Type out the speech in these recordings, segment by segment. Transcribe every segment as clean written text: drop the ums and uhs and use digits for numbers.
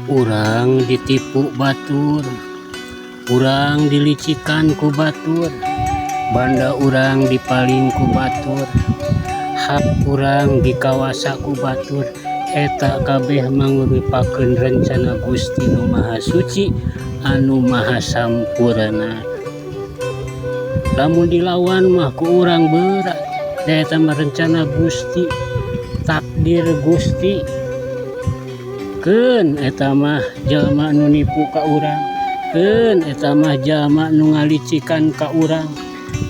Urang ditipu batur, urang dilicikan ku batur, banda urang dipaling ku batur, hak urang dikawasa ku batur, eta kabeh mangrupakeun rencana Gusti Nu Maha Suci anu Maha Sampurna. Lamun dilawan mah ku urang berat, da eta mah rencana Gusti, takdir Gusti. Keun eta mah jalma nu nipu ka urang, keun eta mah jalma nu ngalicikan ka urang,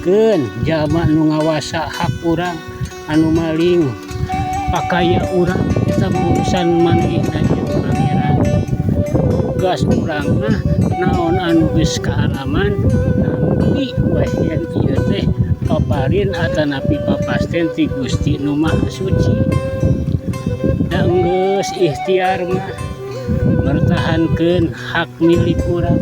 keun jalma nu ngawasa hak urang, anu maling pakaya urang, eta mah urusan manehna jeung Pangeran. Tugas urang mah naon anu geus kaalaman nampi we yen ieu teh paparin atanapi papasten ti Gusti Nu Maha Suci. Da enggeus ikhtiar mah mertahankeun hak milik urang,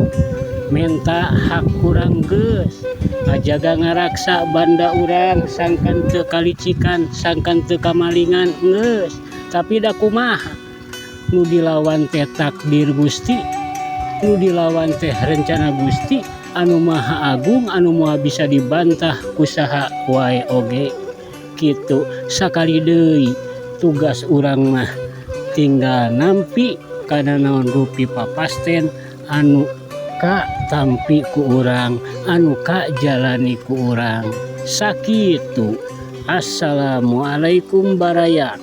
menta hak urang geus, ngajaga ngaraksa banda urang sangkan teu kalicikan, sangkan teu kamalingan geus, tapi da kumaha nu dilawan teh takdir Gusti, nu dilawan teh rencana Gusti anu Maha Agung anu moal bisa dibantah ku saha wae oge kitu. Sakali deui, tugas urang mah tinggal nampi kana naon rupi papasten anu katampi ku urang, anu kajalani ku urang. Sakitu. Assalamualaikum, baraya.